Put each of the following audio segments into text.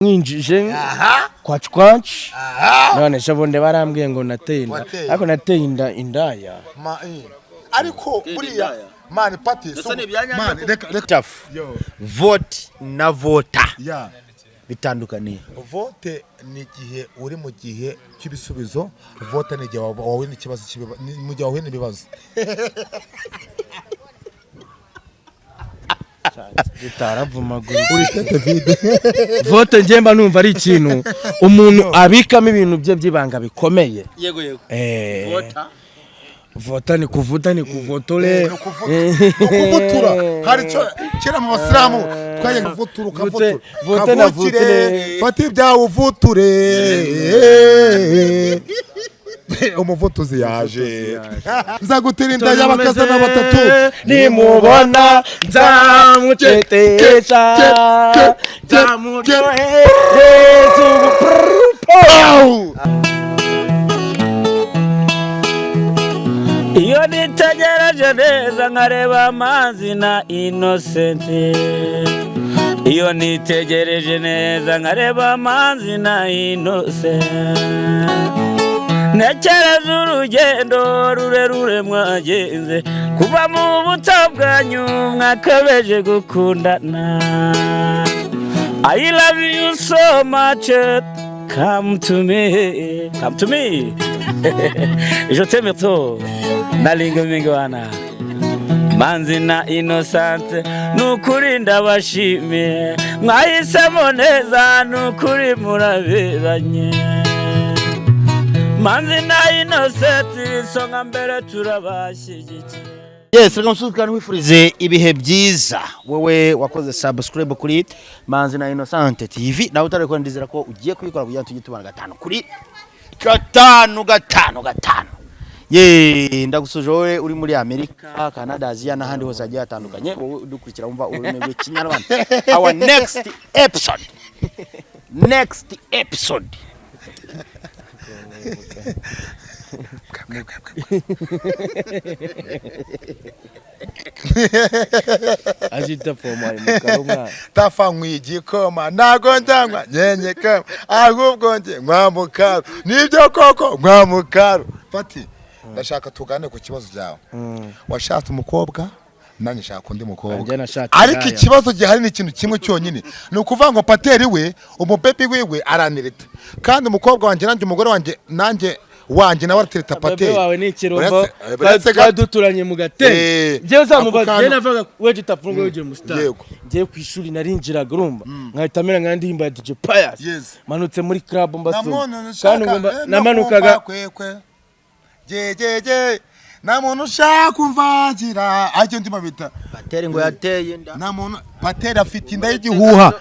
Mwinjije kwacu kwacu. None ejo bundi barambwiye ngo nateye inda. Wateye. Ariko nateye inda indaya. Ariko buriya man, pati Ndetse ni ibya nyabyo man, koko. reka reka. Tafu. Yo. Vote na voter Ya. bitandukaniye? Vote ni igihe uri mu gihe cy'ibisubizo, vote ni igihe wahuye n'ikibazo ni mu gihe wahuye n'ibibazo. Uri vote, njye mba numva ari ikintu umuntu abikamo ibintu bye by'ibanga bikomeye. Yego. Eh, voter. Vota ni kuvuta, ni kuvotore. Ni ukuvutura. Hari icyo kera mu basilamu twajyaga kuvutura, ukavutura. Vote na Kavukire, votore. fata ibyawe uvuture, umuvutuzi yaje, nzagutera inda y'abakazana batatu. Nimubona nzamutetesha, nzamuryohereza ubu. Au! Iyo nitegereje neza nkareba amazi na Innocent, iyo nitegereje neza nkareba amazi na Innocent, ntekereza urugendo rurerure mwagenze kuva mu buto bwanyu mwakabeje gukundana. I love you so much, come to me, come to me, je t'aime trop. Nalinga mingi wana Manzi na Innocent, nukuri ndabashimiye, mwahisemo neza, nukuri muraberanye. Manzi na Innocent, isonga mbere, turabashyigikiye. Yes, reka musubize kandi wifurize ibihe byiza wowe wakoze subscribe kuri Manzi na Innocent TV. Nawe utarabikora, ndizera ko ugiye kubikora kugira ngo tujye tubana gatanu kuri gatanu gatanu gatanu. Ye, ndagusuje wowe uri muri Amerika, Canada, Aziya n'ahandi hose hagiye hatandukanye, wowe udukurikira wumva ururimi rw'Ikinyarwanda. Our next episode, next episode. Azita fomu ari mu karumwa. Tafa nkwiye igikoma, ntago njyanywa nyenye kama, ahubwo njye nkwa mukaru, nibyo koko nkwa mukaru. Fati, ndashaka tugane ku kibazo cyawe. Washatse umukobwa, nanjye nshaka undi mukobwa. Nanjye nashatse Ariko indaya. ikibazo gihari ni ikintu kimwe cyonyine, ni ukuvuga ngo pateri we, umubebi wiwe aranirita, kandi umukobwa wanjye nanjye, umugore wanjye nanjye wanjye nawe aratereta. Bebe Pateri wawe ni ikirombo. Uretse Twari duturanye mu gatebe. Njyewe uzamubaza. Ako Njyewe kantu. navuga we gitafunga weje umustar. Njyewe ku ishuri narinjiraga, urumva, nkahita mera nka ndirimba ya DJ Pius. Manutse muri club mbasoma kandi ngomba namanukaga. Kwekwe jejeje, nta muntu ushaka kumvangira ajya ndimo bita. Bateri ngo yateye inda. Nta muntu, pateri afite inda y'igihuha.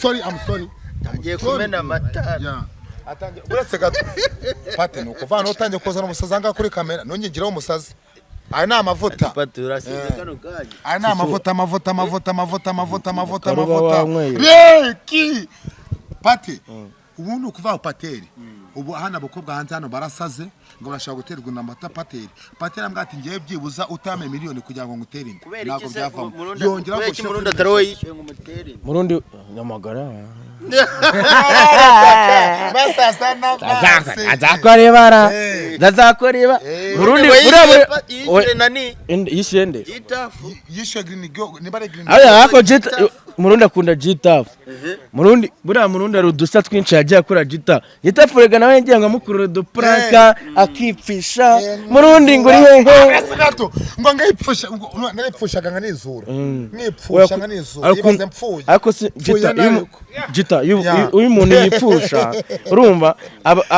Sorry, I'm sorry. Agiye kumena amatara. Yeah. Atangiye, uretse gato pate, ni ukuvana utangiye kuzana umusazi ahangaha kuri kamera, nongeraho umusazi. Aya ni amavuta. Pate, urasize kano kanya. Aya ni amavuta, amavuta, amavuta, amavuta, amavuta, amavuta. Karuba Amavuta. wanyweye. Reki pate, ubu ni ukuvuga ngo pateri ubu hano abakobwa hanze hano barasaze ngo barashaka guterwa inda amata. Pateri ambwira ati: "Ngewe byibuza utame miliyoni kugira ngo ngutere inda Kubera ntabwo iki se byavamo." Murundi, Yongeraho kubera ngo iki Murundi atari wowe yishyuye ngo umutere inda? Murundi nyamagara. Basasa n'amazi. Azakorebara. Azakoreba. Murundi Ngo buriya yishyuye yishyuye nani? Yishyuye nde? Gitafu. Yishyuye green go, niba ari green. Aya ako jita, Murundi akunda Gitafu. Murundi buriya, Murundi hari udusa twinshi yagiye akora Gita. Gitafu rega nawe yagiye ngo amukurure udupranka akipfisha. Murundi ngo uri hehe? Uretse gato, ngo ngayipfusha, ngo naripfushaga nkanizura, nipfusha nkanizura, ibaze mpfuye. Ariko si Mpfuye Gita, iyo nariko. Gita, iyo iyo umuntu yipfusha, urumva,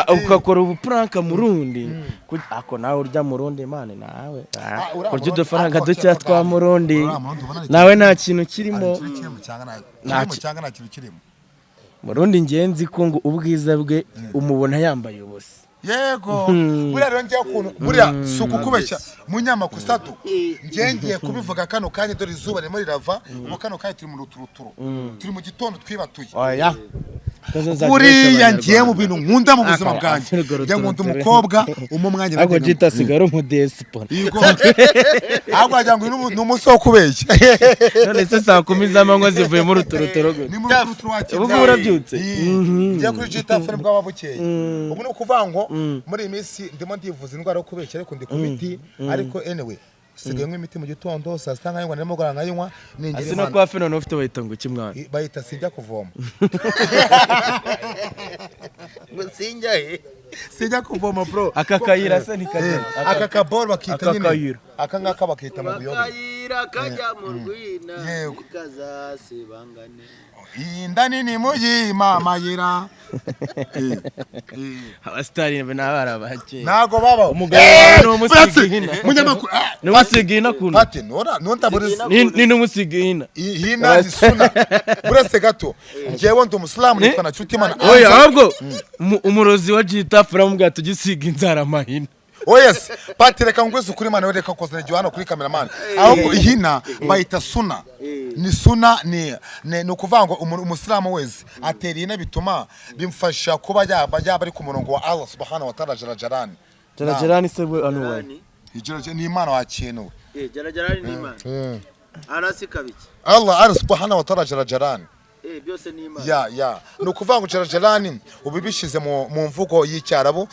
ugakora ubupranka Murundi. Ako nawe urya Murundi mane nawe. Uriya Urya Murundi- udufaranga ariko dukeya twa cyakora Murundi. uriya Murundi ubona ari Nawe nta kintu kirimo. Hari ikintu kirimo cyangwa nta Nta kirimo cyangwa nta kintu kirimo? Murundi ngenzi ko ngo ubwiza bwe umubona yambaye ubusa. Yego, buriya rero njyewe ukuntu buriya si ukukubeshya, munyamakosa tu, njye ngiye kubivuga kano kanya. Dore izuba ririmo rirava ubu, kano kanya turi mu ruturuturu, turi mu gitondo twibatuye. Oya. Buriya ngiye mu bintu nkunda mu buzima bwanjye, njye nkunda umukobwa umwe umwanya. Ahubwo Jita asigaye ari umudesipora. Ahubwo wagira ngo ni umunsi wo kubeshya. None se saa 10 z'amanywa zivuyemo urutorotoro gute? Ni muri utu wakira. Ubu ngubu urabyutse? Ngiye kuri Jita nibwo bwaba bukeye. Ubu ni ukuvuga ngo muri iyi minsi ndimo ndivuza indwara yo kubeshya, ariko ndi ku miti. Ariko anyway, sigaye nywa imiti mu gitondo, saa sita nkayinywa, nimugoroba nkayinywa, ningira Asi no Imana. kwa fe none ufite bahita ngo iki mwana? Bayita sijya kuvoma. Ngo sinjya he? Sijya kuvoma, bro. Aka kayira se ntikajya? Aka kaboro bakita Aka nyine kayira. Aka ngaka bakita mu buyobe. Akayira kajya mu rwina. Yego. Kazasibangane. Iyi nda nini muyima amayira. Abasitari ni abara bake. Ntago babaho. Umugabo wawe ni umusiga ihina. Munyamakuru. Ni umusiga ihina akunda. Pati nora nontaburiza. Ni n'umusiga ihina. Hina ni suna. Buretse gato, njyewe ndi umusilamu, nitwa na Cutimana. Oya, ahubwo umurozi wa Jita aramubwira tugisiga inzara amahina. Oyes pati, reka ngwese ukuri mana, reka kozana igihe hano kuri cameraman. Ahubwo hina bayita suna, ni suna, ni ukuvuga ngo umusilamu wese atera ihina, bituma bimfasha kuba yaba ari ku murongo wa Allah subhanahu wa ta'ala jarajarani. Jarajarani se we anu we? Ni Imana wakintu. Jarajarani ni Imana arasi kabiki. Allah subhanahu wa ta'ala jarajarani. Byose ni Imana. Ya, ni ukuvuga ngo jarajarani ubu bishyize mu mvugo y'Icyarabu,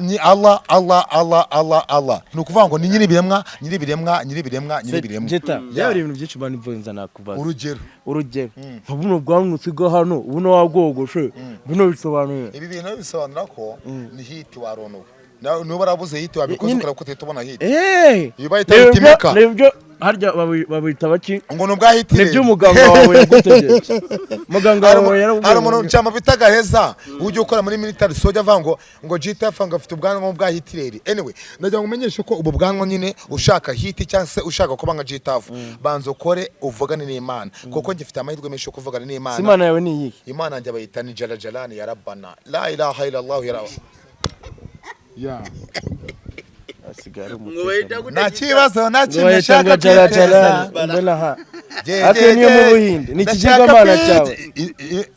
ni Allah, Allah, Allah, Allah, Allah. Ni ukuvuga ngo ni nyir'ibiremwa, nyir'ibiremwa, nyir'ibiremwa, nyir'ibiremwa. Jita, byaba ibintu byinshi bana ivunza nakubaza. Urugero? Urugero nka buno bwanwa usiga hano, buno wabwogoshe, buno bisobanuye? Ibi bintu bisobanura ko ni hit waronowe. Niba warabuze hit wabikoze ukora ko utahita ubona hit. Iyo bayita hitimika. Nibyo harya babita baki? Ngo ni ubwa hit. Nibyo umuganga wawe yagutegetse, muganga wawe yarakubwiye. Hari umuntu cyama bita Gaheza ujya ukora muri military soja, avuga ngo GTF ngo afite ubwanwa bwa Hitler. Anyway, ndagira ngo umenyeshe ko ubu bwanwa nyine, ushaka hit cyangwa se ushaka kuba nka GTF, banza ukore uvugane n'Imana, kuko ngifite amahirwe menshi yo kuvugana n'Imana. Si Imana yawe ni iyihe? Imana njye bayita ni Jalajalani ya Rabbana, la ilaha illallah ya Rabb ya. Asigaye ari Ngo bahita gute? Nta kibazo nta Ngo kimwe bahita ngo nshaka Jarajarani kwiteza. mbona ha Ate niyo mu Buhinde, ni ikigirwamana cyawe.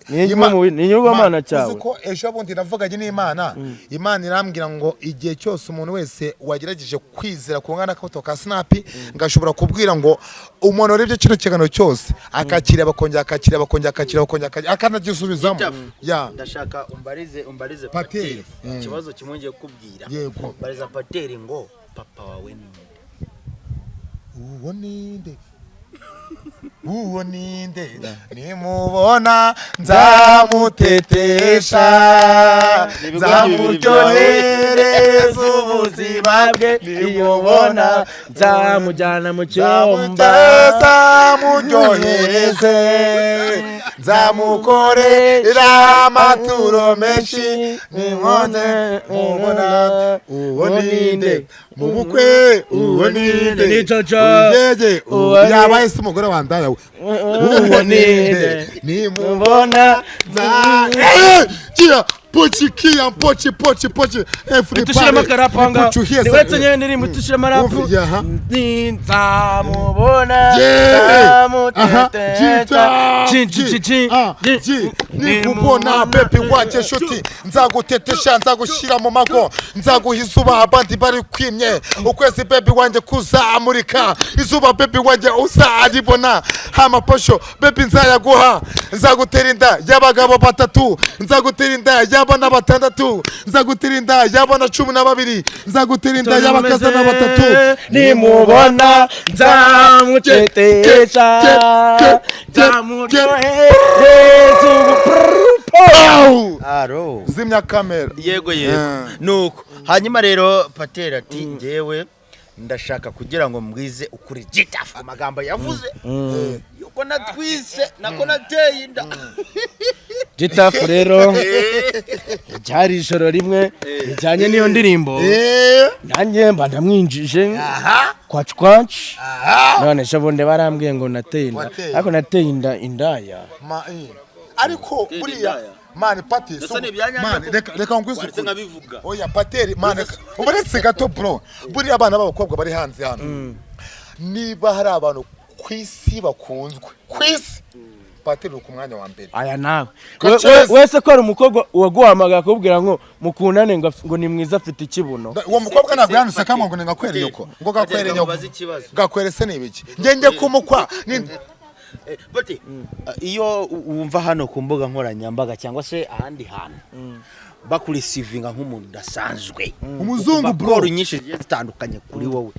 Ni ikigirwamana cyawe. Uzi ko ejo bundi navuganye n'Imana, Imana irambwira ngo igihe cyose umuntu wese wagerageje kwizera ku ngana n'akabuto ka sinapi, ngashobora kubwira ngo umuntu urebye kino kiganiro cyose akakireba, akongera akakireba, akongera akakireba, akongera akakireba, akanagisubizamo ya. Ndashaka umbarize Pateri. Pateri ikibazo kimwe ngiye kukubwira. Yego. Mbariza Pateri ngo papa wawe ni nde? Uwo ninde? Uwo ninde? Nimubona nzamutetesha, nzamuryohereza ubuzima bwe. Nimubona nzamujyana mu cyumba. Nzamuryohereze, nzamukorera amaturo menshi. Nimubone mubona uwo ninde mu bukwe, uwo ninde? Ni Jojo. Ugege Uwo ni- yabaye se umugore wandaya we. Uwo ninde? Nimubona mubona nza kia pochi kia pochi pochi pochi every Tushyiremo akarapu aho ngaho. Puchuhie. Uretse nyine ndirimbo tushyiramo arapu. Umva, aha. Nzamubona Yeah. nzamutetesha. Ci, ci, ci, ci. Ci. Nikubona baby wanjye nshuti, nzagutetesha, nzagushyira mu mago, nzaguha izuba abandi bari kwimye, ukwezi baby wanjye kuzamurika, izuba baby wanjye uzaribona, amaposho baby nzayaguha, nzagutera inda y'abagabo batatu, nzagutera inda y'abana batandatu, nzagutera inda y'abana 12, nzagutera inda y'abakazana batatu. Nimubona nzamutetesha, nzamuryohereza Pow! Aro. Zimya kamera. Yego yego, nuko hanyuma rero Pateri ati njyewe ndashaka kugira ngo mbwize ukuri Gitafu amagambo yavuze yuko natwise nako nateye inda. Gitafu rero ryari ijoro rimwe rijyanye n'iyo ndirimbo, nanjye mba ndamwinjije kwaci kwaci. None ejo bundi barambwiye ngo nateye inda. Wateye. Ariko nateye inda indaya. Ariko Tera buriya indaya. mani pati Ndetse so- ni ibyanyange mani ko- reka ngwize Waretse ukuri. nkabivuga. Oya Pateri, mani, uretse gato bro, buriya abana b'abakobwa bari hanze hano, niba hari abantu ku isi bakunzwe ku isi Patiri uri ku mwanya wa mbere. Aya nawe. Gaceza. Wese ko hari umukobwa waguhamagaye akakubwira ngo mukundane, ngo ni mwiza, afite ikibuno. Uwo mukobwa ntabwo yanuse kamwe ngo ni ngakwere nyoko, ngo gakwere nyoko. Mubaze ikibazo. Gakwere se ni ibiki? Njye njye kumukwa ni Bati, iyo wumva hano ku mbuga nkoranyambaga cyangwa se ahandi hantu bakurisivinga nk'umuntu udasanzwe, Umuzungu, bro. bro, nyinshi zigiye zitandukanye kuri wowe,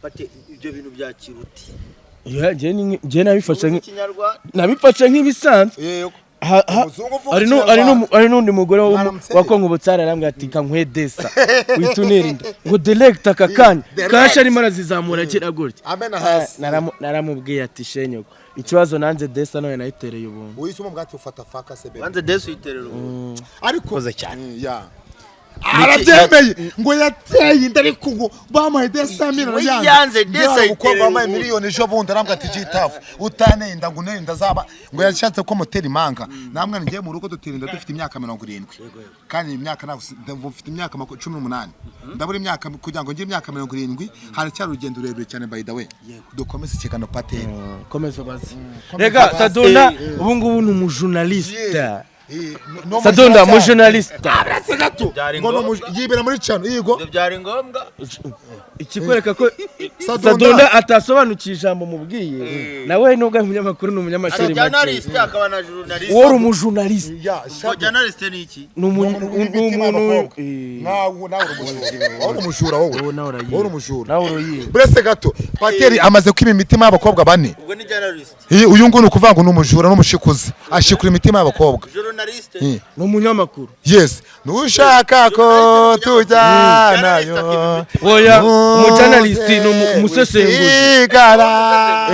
bati ibyo bintu byakira uti? Yeah, njye nabifashe Ikinyarwanda. nabifashe nk'ibisanzwe. Yego. Umuzungu uvuga Hari Ikinyarwanda. hari n'undi mugore Mwaramutse. wakonkobotse arambwira ati kankwe desa uhita unirinda ngo direct aka kanya Direct. kashi arimo arazizamura agira gutya. Amena hasi. Naramubwiye ati shenyoko ikibazo nanjye desa none nayitereye ubuntu. Uhise umubwira ati ufata faka se bebe. Banze desi uyiterera ubu. Ariko Koze cyane. Ya, arabyemeye ngo yateye inda, ariko ngo bamuhaye 200 000. We yanze desa. Umukobwa Ayiterera wamuhaye ubundi. miliyoni ejo bundi arambwira ati G-Taff, utaneye inda ngo uneye inda azaba ngo yashatse ko mutera imanga. Namwe ngiye mu rugo dutera inda dufite imyaka 70, kandi iyi myaka ntabwo ndumva mfite imyaka 18, ndabura imyaka kugira ngo ngire imyaka 70, haracyari urugendo rurerure cyane. By the way, dukomeze ikiganiro, pateri. Komeza ubaze. Komeza Rega ubaze. Sadunda ubu ngubu ni umujournaliste. Sadunda umujournaliste. Aretse gato. Byari Ngo ni ngombwa. yibera muri cano yigo. Ibyo byari ngombwa. Ikikwereka ko Sadunda. Sadunda atasobanukiye ijambo mubwiye, nawe nubwo ari umunyamakuru ni umunyamashuri make. Journalist akaba na journalist. Wowe uri umujournaliste. Ya. Ubwo journalist ni iki? Ni Ni umuntu nawe, nawe uri umujura, wowe uri umujura, wowe. Wowe nawe urayiba. Wowe uri umujura. Nawe urayiba. Buretse gato, pateri amaze kwiba imitima y'abakobwa bane. Ubwo ni journalist. Uyu nguyu ni ukuvuga ngo ni umujura n'umushikuzi, ashikura imitima y'abakobwa. Journalist. Ni umunyamakuru. Yes, nushaka ko tujyanayo. Oya, umujournalist ni umusesenguzi. Igara.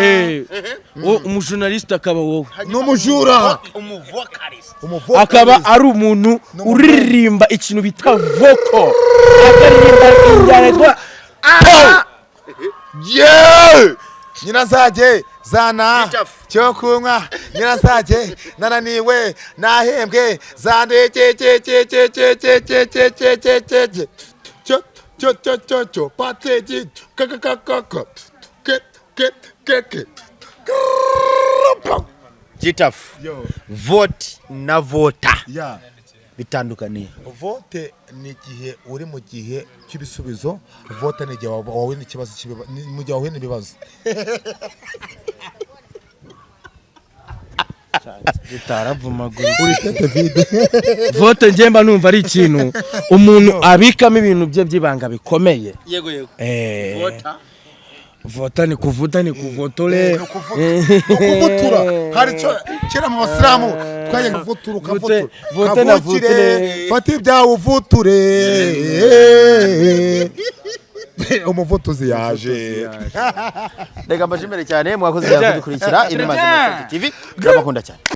Umujournaliste akaba wowe. Ni umujura. Umuvocalist. Akaba ari umuntu uririmba ikintu bita vocal, akaririmba injyana yitwa Yeah! Nyirasage zana Gitafu. cyo kunywa, nyirasage nananiwe nahembwe zane cye cye cye cye cye cye cye cye cye cye cye cye cyo cyo cyo cyo cyo pateji ka ka ka ka ka ke ke ke ke. Gitafu. Yo. Vote na voter Ya. bitandukaniye? Vote ni igihe uri mu gihe cy'ibisubizo, vote ni igihe wahuye n'ikibazo ni mu gihe wahuye n'ibibazo. Gitaravumagurika. Uri tete vide. Vote njye mba numva ari ikintu umuntu abikamo ibintu bye by'ibanga bikomeye. Yego yego. Voter vota ni kuvuta, ni kuvotore. Ni ukuvutura. Hari icyo kera mu basilamu twajyaga kuvutura, ukavutura. Vote na Kavukire, vuture. fata ibyawe uvuture, umuvutuzi yaje. Reka mbashimire cyane, mwakoze cyane kudukurikira. Iri Mazi na TV, turabakunda cyane.